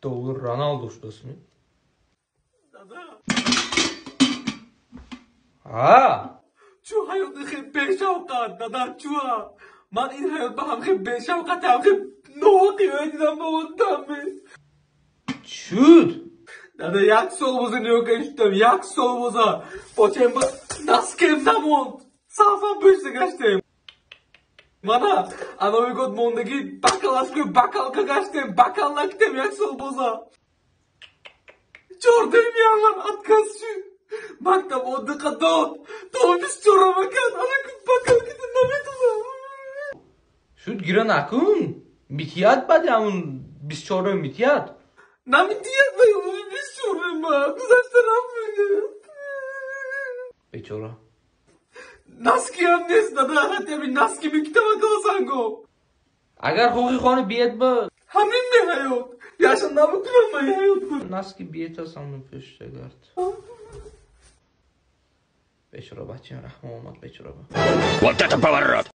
Довур Роналду шудастми? Дада. Ҳа. Чӯ ҳаёти хел бешавқат, дада, чӯа? Ман ин ҳаёт ба ҳам хел бешавқат, ҳам хел ноҳақиҳое дидам ба одаме. Чуд? Дада, як сол боза нигоҳ шудам, як сол боза. Почаем ба носкем намонд. Сафам пӯшта гаштем. Мана, ана мегӯяд мондагӣ бакалашку бакалка гаштем, бакал накитем як сол боза. Чордаҳуми январ отказ шуд. Мактаб отдыха дод. То 24-ама кард. Ана бакал кида наметонам. Шуд, гира накун. Митият баъди ҳамун 24-уми митият. Намитият ва 24-ума. Гузашта рафт. Бечора. Носкиам нест, дада, хотя бы носки мекитама калсанго. Агар хоҳӣ хони биет ба. Ҳамин меҳаёт. Яша намекунам ман ҳаёт. Носки биет аст ҳамун пӯшта гард. Бечора бачаам, раҳмон омад бечора. Вот это поворот!